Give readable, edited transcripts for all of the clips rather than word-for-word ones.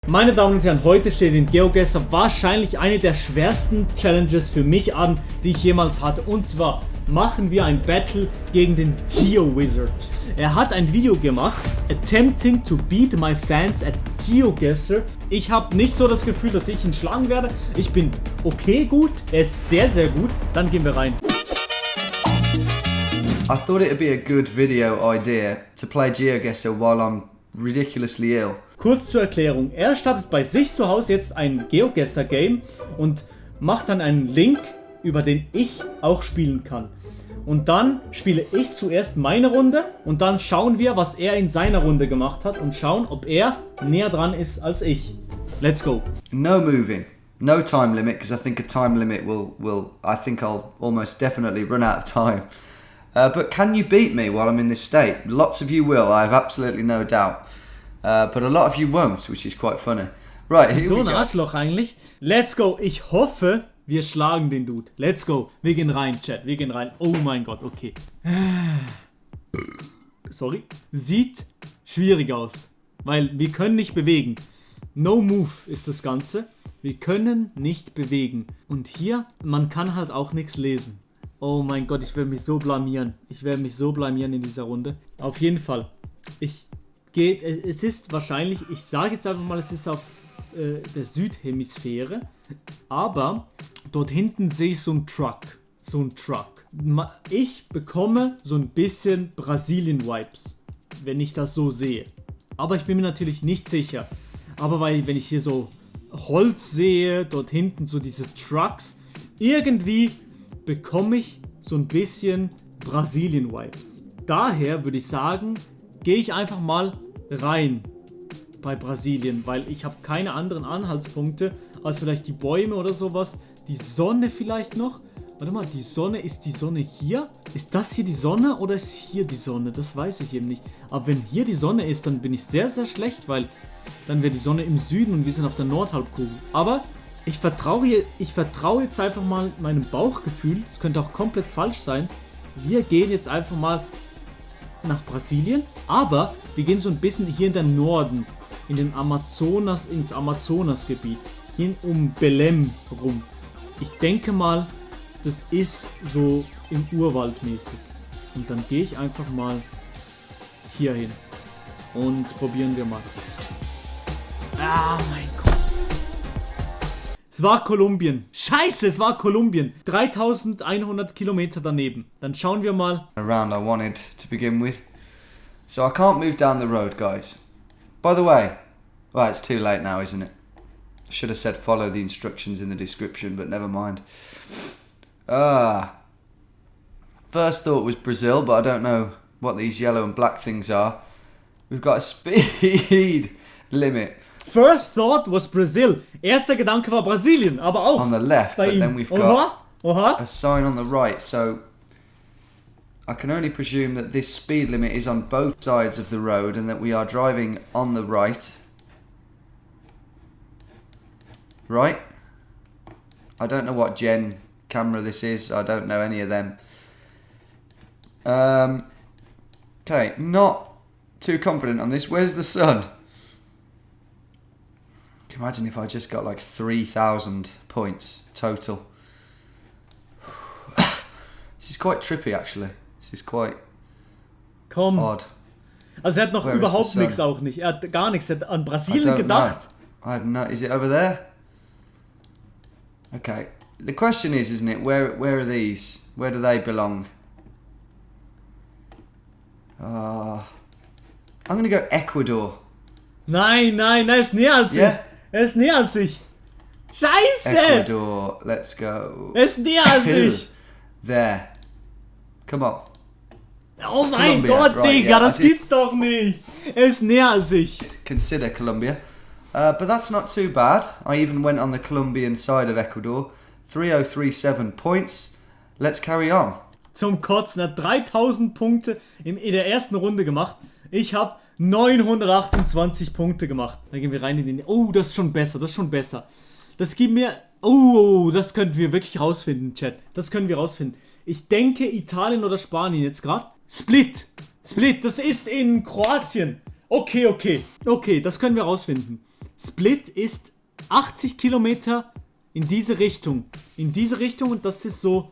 Meine Damen und Herren, heute steht in GeoGuessr wahrscheinlich eine der schwersten Challenges für mich an, die ich jemals hatte. Und zwar machen wir ein Battle gegen den GeoWizard. Er hat ein Video gemacht, attempting to beat my fans at GeoGuessr. Ich habe nicht so das Gefühl, dass ich ihn schlagen werde. Ich bin okay gut, er ist sehr, sehr gut. Dann gehen wir rein. I thought it'd be a good video idea to play GeoGuessr while I'm ridiculously ill. Kurz zur Erklärung, er startet bei sich zu Hause jetzt ein GeoGuessr-Game und macht dann einen Link, über den ich auch spielen kann. Und dann spiele ich zuerst meine Runde und dann schauen wir, was er in seiner Runde gemacht hat und schauen, ob er näher dran ist als ich. Let's go. No moving, no time limit, because I think a time limit I think I'll almost definitely run out of time. But can you beat me while I'm in this state? Lots of you will, I have absolutely no doubt. But a lot of you won't, which is quite funny. Right, here So we ein go. Arschloch eigentlich. Let's go. Ich hoffe, wir schlagen den Dude. Let's go. Wir gehen rein, Chat. Wir gehen rein. Oh mein Gott, okay. Sorry. Sieht schwierig aus. Weil wir können nicht bewegen. No move ist das Ganze. Wir können nicht bewegen. Und hier, man kann halt auch nichts lesen. Oh mein Gott, ich werde mich so blamieren. Ich werde mich so blamieren in dieser Runde. Auf jeden Fall. Es ist wahrscheinlich, ich sage jetzt einfach mal, es ist auf der Südhemisphäre, aber dort hinten sehe ich so einen Truck. Ich bekomme so ein bisschen Brasilien-Vibes, wenn ich das so sehe. Aber ich bin mir natürlich nicht sicher. Aber wenn ich hier so Holz sehe, dort hinten so diese Trucks, irgendwie bekomme ich so ein bisschen Brasilien-Vibes. Daher würde ich sagen, gehe ich einfach mal rein bei Brasilien, weil ich habe keine anderen Anhaltspunkte als vielleicht die Bäume oder sowas. Die Sonne vielleicht noch. Warte mal, ist die Sonne hier? Ist das hier die Sonne oder ist hier die Sonne? Das weiß ich eben nicht. Aber wenn hier die Sonne ist, dann bin ich sehr, sehr schlecht, weil dann wäre die Sonne im Süden und wir sind auf der Nordhalbkugel. Aber ich vertraue jetzt einfach mal meinem Bauchgefühl. Das könnte auch komplett falsch sein. Wir gehen jetzt einfach mal nach Brasilien, aber wir gehen so ein bisschen hier in den Norden, ins Amazonasgebiet, hier um Belém rum. Ich denke mal, das ist so im Urwald mäßig. Und dann gehe ich einfach mal hier hin und probieren wir mal. Ah, mein Gott. Es war Kolumbien. Scheiße, es war Kolumbien. 3100 Kilometer daneben. Dann schauen wir mal. Around I wanted to begin with. So I can't move down the road, guys. By the way, well, it's too late now, isn't it? I should have said follow the instructions in the description, but never mind. First thought was Brazil, but I don't know what these yellow and black things are. We've got a speed limit. First thought was Brazil. Erster Gedanke war Brasilien, aber auch On the left, bei but ihm. then we've got Oha. a sign on the right, so I can only presume that this speed limit is on both sides of the road and that we are driving on the right. Right? I don't know what gen camera this is, I don't know any of them. Okay, not too confident on this. Where's the sun? Can you imagine if I just got like 3,000 points total? This is quite trippy actually. This is quite Komm. odd. Also er hat noch Where is überhaupt the sun? nichts auch nicht. Er hat gar nichts. Er hat an I Brasilien don't gedacht. know. I have no. Is it over there? Okay. The question is, isn't it? Where are these? Where do they belong? I'm gonna go Ecuador. Nein, er ist näher als Yeah. ich. Er ist näher als ich. Scheiße! Ecuador. Let's go. Er ist näher als ich. There. Come on. Oh mein Colombia, Gott, right, Digga, yeah, das I did- gibt's doch nicht. Er ist näher als ich. Consider Colombia. But that's not too bad. I even went on the Colombian side of Ecuador. 3037 points. Let's carry on. Zum Kotzen. Er hat 3000 Punkte in der ersten Runde gemacht. Ich habe 928 Punkte gemacht. Dann gehen wir rein in den... Oh, das ist schon besser, Das gibt mir... Oh, das könnten wir wirklich rausfinden, Chat. Das können wir rausfinden. Ich denke Italien oder Spanien jetzt gerade. Split, das ist in Kroatien. Okay, das können wir rausfinden. Split ist 80 Kilometer in diese Richtung. In diese Richtung und das ist so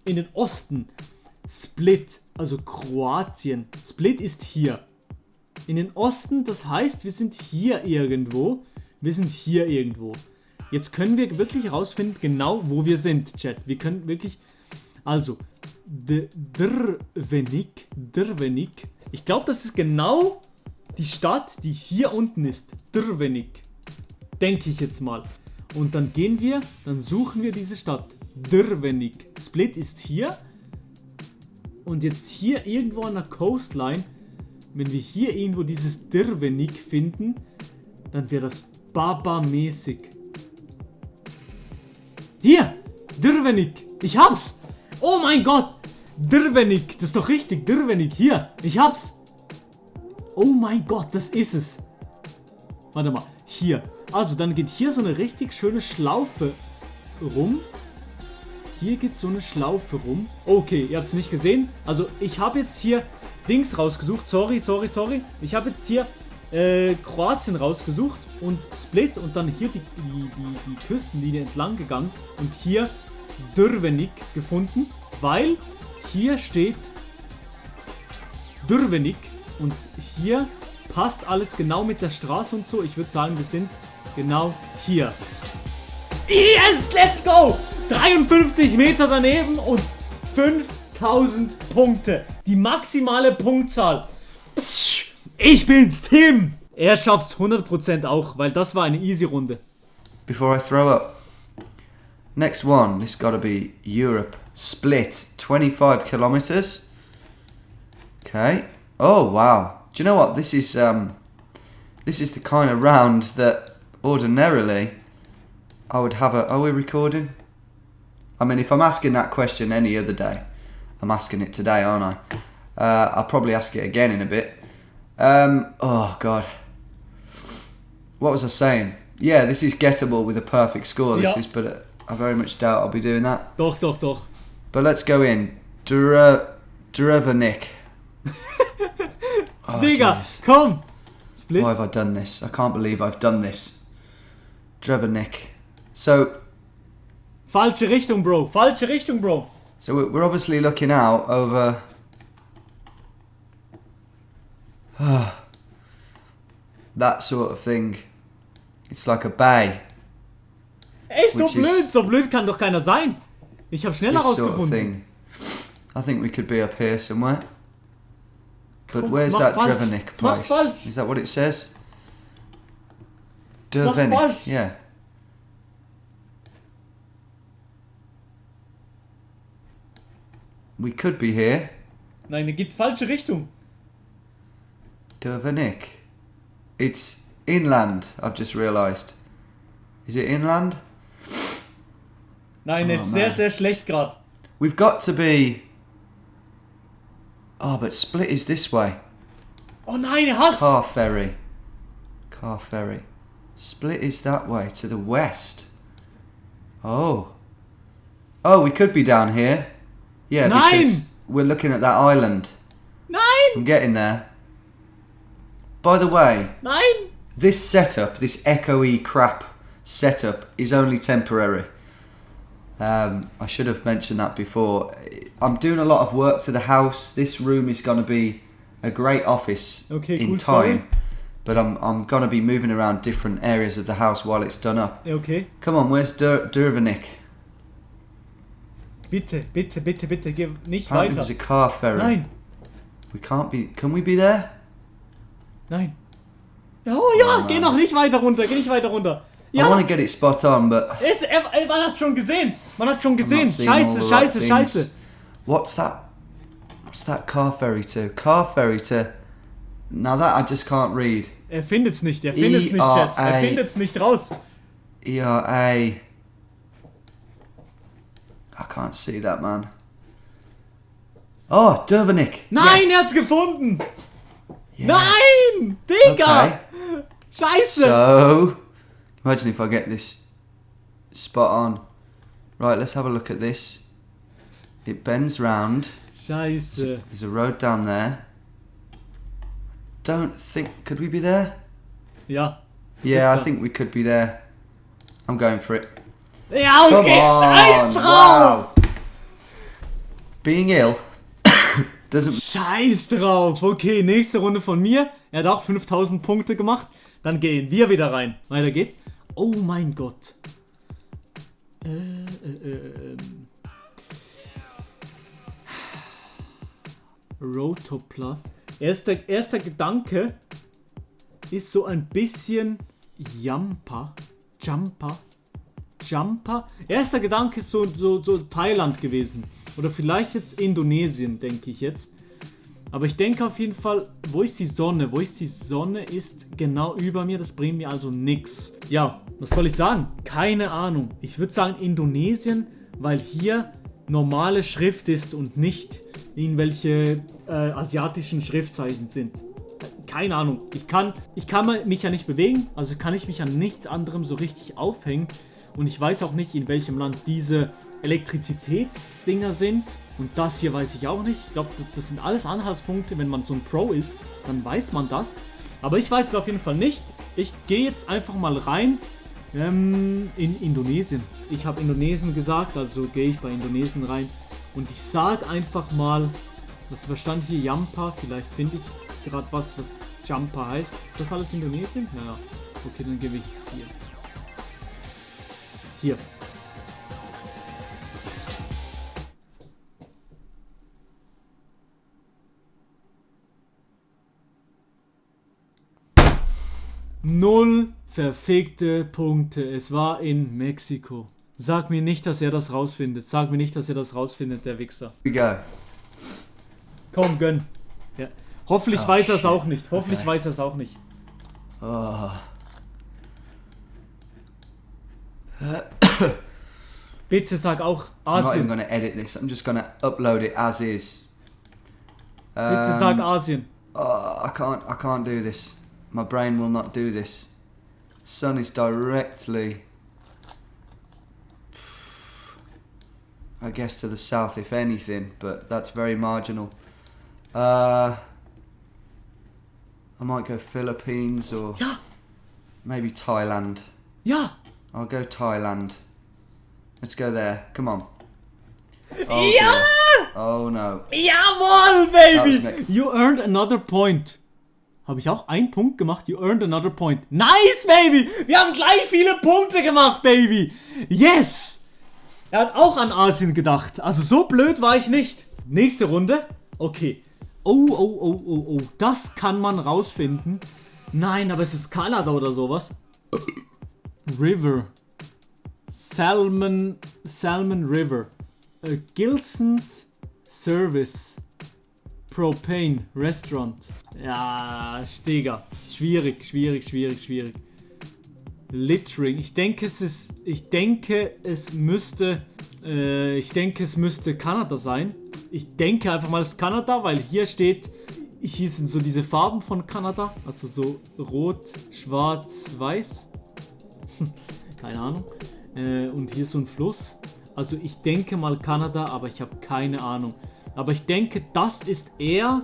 in den Osten. Split, also Kroatien. Split ist hier. In den Osten, das heißt, wir sind hier irgendwo. Wir sind hier irgendwo. Jetzt können wir wirklich herausfinden, genau wo wir sind, Chat. Wir können wirklich... Also, Drvenik. Ich glaube, das ist genau die Stadt, die hier unten ist. Drvenik. Denke ich jetzt mal. Und dann gehen wir, dann suchen wir diese Stadt. Drvenik. Split ist hier. Und jetzt hier irgendwo an der Coastline, wenn wir hier irgendwo dieses Drvenik finden, dann wäre das Baba-mäßig. Hier! Drvenik! Ich hab's! Oh mein Gott! Drvenik! Das ist doch richtig! Drvenik! Hier! Ich hab's! Oh mein Gott, das ist es! Warte mal. Hier. Also, dann geht hier so eine richtig schöne Schlaufe rum. Hier geht so eine Schlaufe rum. Okay, ihr habt es nicht gesehen. Also, ich habe jetzt hier Dings rausgesucht. Sorry. Ich habe jetzt hier Kroatien rausgesucht und Split und dann hier die Küstenlinie entlang gegangen und hier Drvenik gefunden, weil hier steht Drvenik und hier passt alles genau mit der Straße und so. Ich würde sagen, wir sind genau hier. Yes, let's go! 53 Meter daneben und 5000 Punkte. Die maximale Punktzahl. Pssch, ich bin's, Tim! Er schafft's 100% auch, weil das war eine easy Runde. Before I throw up. Next one, this gotta be Europe. Split, 25 kilometers. Okay. Oh, wow. Do you know what? This is the kind of round that ordinarily I would have a... Are we recording? I mean, if I'm asking that question any other day, I'm asking it today, aren't I? I'll probably ask it again in a bit. Oh, God. What was I saying? Yeah, this is gettable with a perfect score, this is, but I very much doubt I'll be doing that. Doch. But let's go in. Drvenik. Oh, Digga, Jesus. komm! Split. Why have I done this? I can't believe I've done this. Drvenik. So Falsche Richtung, Bro. So we're obviously looking out over... that sort of thing. It's like a bay. Ey, ist doch blöd. So blöd kann doch keiner sein. Ich habe schneller This sort of rausgefunden. thing. I think we could be up here somewhere. But Komm, where's mach that falsch. Drvenik Mach place? falsch. Is that what it says? Mach Drvenik, falsch. yeah. We could be here. Nein, er geht falsche Richtung. Drvenik. It's inland, I've just realised. Is it inland? Nein, er ist sehr, sehr schlecht gerade. We've got to be... Oh, but Split is this way. Oh nein, er hat's. Car ferry. Split is that way, to the west. Oh. Oh, we could be down here. Yeah, Nein! because we're looking at that island. Nein! I'm getting there. By the way, Nein! this setup, this echoey crap setup, is only temporary. I should have mentioned that before. I'm doing a lot of work to the house. This room is going to be a great office in time. Sorry. But I'm going to be moving around different areas of the house while it's done up. Okay. Come on, where's Drvenik? Bitte, geh nicht Apparently weiter. there's a car ferry. Nein, We can't be... Can we be there? nein. Oh ja, Oh, geh Mann. noch nicht weiter runter, Ja, I want to get it spot on, but... man hat's schon gesehen. I'm not seeing all the right things. Scheiße. What's that car ferry to? Car ferry to... Now that I just can't read. Er findet's nicht, Chat. Er findet's nicht raus. ERA. I can't see that, man. Oh, Drvenik. Nein, yes. er hat's gefunden. Yes. Nein, Digga. Okay. Scheiße. So, imagine if I get this spot on. Right, let's have a look at this. It bends round. Scheiße. There's a road down there. Don't think... Could we be there? Ja. Yeah, I da. think we could be there. I'm going for it. Ja, Come okay, scheiß on! drauf! Wow. Being ill doesn't. Scheiß drauf. Okay, nächste Runde von mir. Er hat auch 5000 Punkte gemacht. Dann gehen wir wieder rein. Weiter geht's. Oh mein Gott. Rotoplas. Erster Gedanke ist so ein bisschen Jumper. Erster Gedanke ist so Thailand gewesen. Oder vielleicht jetzt Indonesien, denke ich jetzt. Aber ich denke auf jeden Fall, wo ist die Sonne? Wo ist die Sonne ist genau über mir, das bringt mir also nix. Ja, was soll ich sagen? Keine Ahnung. Ich würde sagen Indonesien, weil hier normale Schrift ist und nicht irgendwelche asiatischen Schriftzeichen sind. Keine Ahnung. Ich kann mich ja nicht bewegen, also kann ich mich an nichts anderem so richtig aufhängen. Und ich weiß auch nicht, in welchem Land diese Elektrizitätsdinger sind. Und das hier weiß ich auch nicht. Ich glaube, das sind alles Anhaltspunkte. Wenn man so ein Pro ist, dann weiß man das. Aber ich weiß es auf jeden Fall nicht. Ich gehe jetzt einfach mal rein in Indonesien. Ich habe Indonesien gesagt, also gehe ich bei Indonesien rein. Und ich sage einfach mal, was verstand hier? Jampa. Vielleicht finde ich gerade was Jumper heißt. Ist das alles Indonesien? Ja. Okay, dann gebe ich hier. Hier. Null verfickte Punkte. Es war in Mexiko. Sag mir nicht, dass er das rausfindet. Sag mir nicht, dass er das rausfindet, der Wichser. We go. Komm, gönn. Ja. Hoffentlich weiß er es auch nicht. Hoffentlich weiß er es auch nicht. Oh. Bitte sag auch I'm not even Asien. going to edit this. I'm just going to upload it as is. Bitte sag Asien. Oh, I can't do this. My brain will not do this. Sun is directly, I guess, to the south, if anything, but that's very marginal. I might go Philippines or Ja, maybe Thailand. ja. I'll go Thailand. Let's go there. Come on. Oh, Ja! dear. Oh no. Jawohl, That was baby! me. You earned another point. Habe ich auch einen Punkt gemacht? You earned another point. Nice, baby! Wir haben gleich viele Punkte gemacht, baby! Yes! Er hat auch an Asien gedacht. Also so blöd war ich nicht. Nächste Runde. Okay. Oh. Das kann man rausfinden. Nein, aber es ist Kanada oder sowas. River. Salmon River. Gilson's Service. Propane Restaurant. Ja, Steger. Schwierig. Littering. Ich denke es müsste Kanada sein. Ich denke einfach mal, es ist Kanada, weil hier sind so diese Farben von Kanada. Also so rot, schwarz, weiß. Keine Ahnung. Und hier ist so ein Fluss. Also ich denke mal Kanada, aber ich habe keine Ahnung. Aber ich denke, das ist eher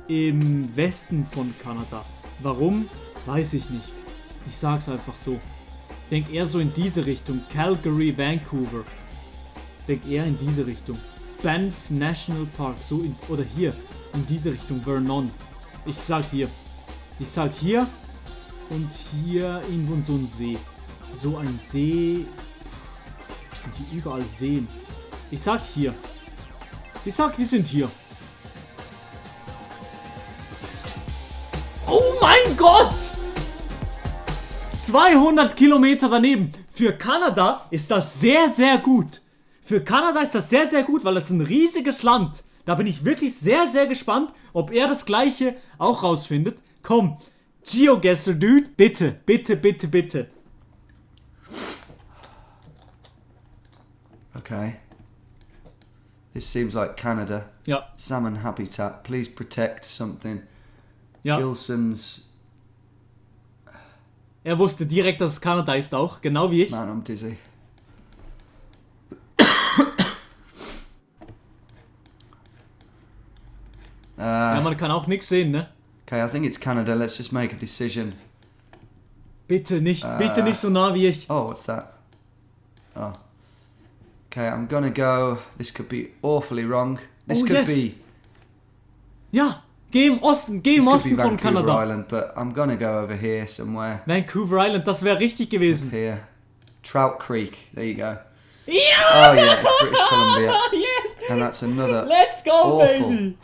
im Westen von Kanada. Warum? Weiß ich nicht. Ich sag's einfach so. Ich denke eher so in diese Richtung. Calgary, Vancouver. Ich denke eher in diese Richtung. Banff National Park. Oder hier. In diese Richtung. Vernon. Ich sag hier. Und hier irgendwo so ein See. So ein See. Sind hier überall Seen? Ich sag hier. Wir sind hier. Oh mein Gott! 200 Kilometer daneben. Für Kanada ist das sehr, sehr gut. Weil das ist ein riesiges Land. Da bin ich wirklich sehr, sehr gespannt, ob er das gleiche auch rausfindet. Komm, GeoGuessr, Dude. Bitte. Okay. This seems like Canada. Ja. Salmon habitat. Please protect something. Ja. Gilson's. Er wusste direkt, dass es Kanada ist auch. Genau wie ich. Man, I'm dizzy. Ja, man kann auch nichts sehen, ne? Okay, I think it's Canada. Let's just make a decision. Bitte nicht so nah wie ich. Oh, what's that? Oh. Okay, I'm gonna go. This could be awfully wrong. This could be. Ja, geh im Osten von Vancouver Kanada. Island, but I'm gonna go over here somewhere. Vancouver Island, das wäre richtig gewesen. Here. Trout Creek. There you go. Ja! Oh yeah, it's British Columbia. Yes! And that's another Let's go, baby!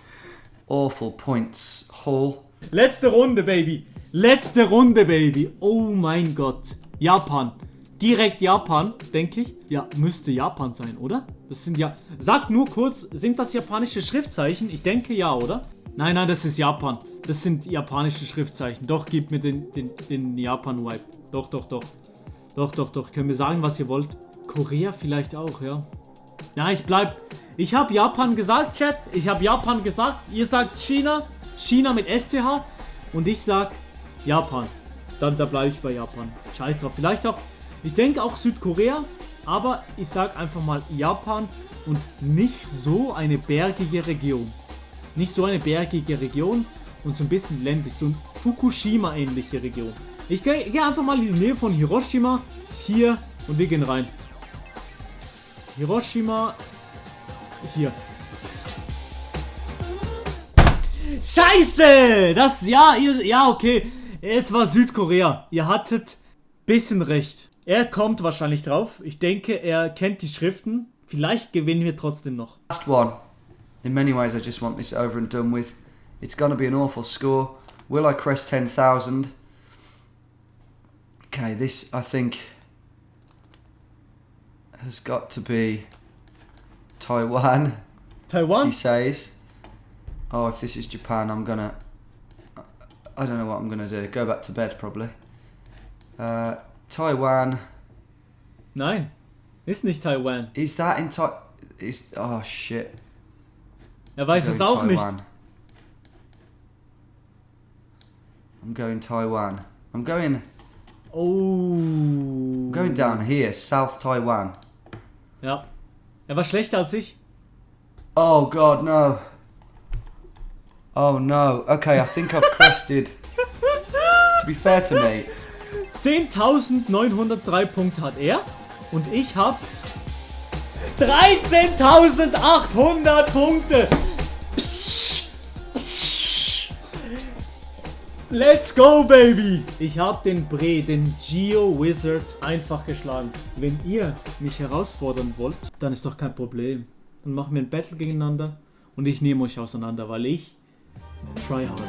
awful points haul. Letzte Runde, Baby. Letzte Runde, Baby. Oh mein Gott. Japan. Direkt Japan, denke ich. Ja, müsste Japan sein, oder? Das sind ja... Sag nur kurz, sind das japanische Schriftzeichen? Ich denke ja, oder? Nein, das ist Japan. Das sind japanische Schriftzeichen. Doch, gib mir den Japan-Wipe. Doch. Könnt mir sagen, was ihr wollt. Korea vielleicht auch, ja. Ja, ich habe Japan gesagt, Chat. Ich habe Japan gesagt. Ihr sagt China. China mit SCH. Und ich sag Japan. Dann da bleibe ich bei Japan. Scheiß drauf. Vielleicht auch... Ich denke auch Südkorea, aber ich sag einfach mal Japan und nicht so eine bergige Region. Nicht so eine bergige Region und so ein bisschen ländlich, so eine Fukushima-ähnliche Region. Ich gehe einfach mal in die Nähe von Hiroshima, hier, und wir gehen rein. Hiroshima, hier. Scheiße! Okay. Es war Südkorea. Ihr hattet bisschen recht. Er kommt wahrscheinlich drauf. Ich denke, er kennt die Schriften. Vielleicht gewinnen wir trotzdem noch. Last one. In many ways, I just want this over and done with. It's gonna be an awful score. Will I crest 10,000? Okay, this I think has got to be Taiwan. Taiwan? He says. Oh, if this is Japan, I don't know what I'm gonna do. Go back to bed probably. Taiwan. Nein, ist nicht Taiwan. Is that in oh shit. Er weiß es auch nicht. I'm going Taiwan. I'm going Oh. going down here, South Taiwan. Ja. Er war schlechter als ich. Oh god, no. Oh no. Okay, I think I've crested. To be fair to me. 10.903 Punkte hat er und ich habe 13.800 Punkte. Let's go, baby! Ich habe den Geo Wizard einfach geschlagen. Wenn ihr mich herausfordern wollt, dann ist doch kein Problem. Dann machen wir ein Battle gegeneinander und ich nehme euch auseinander, weil ich try hard.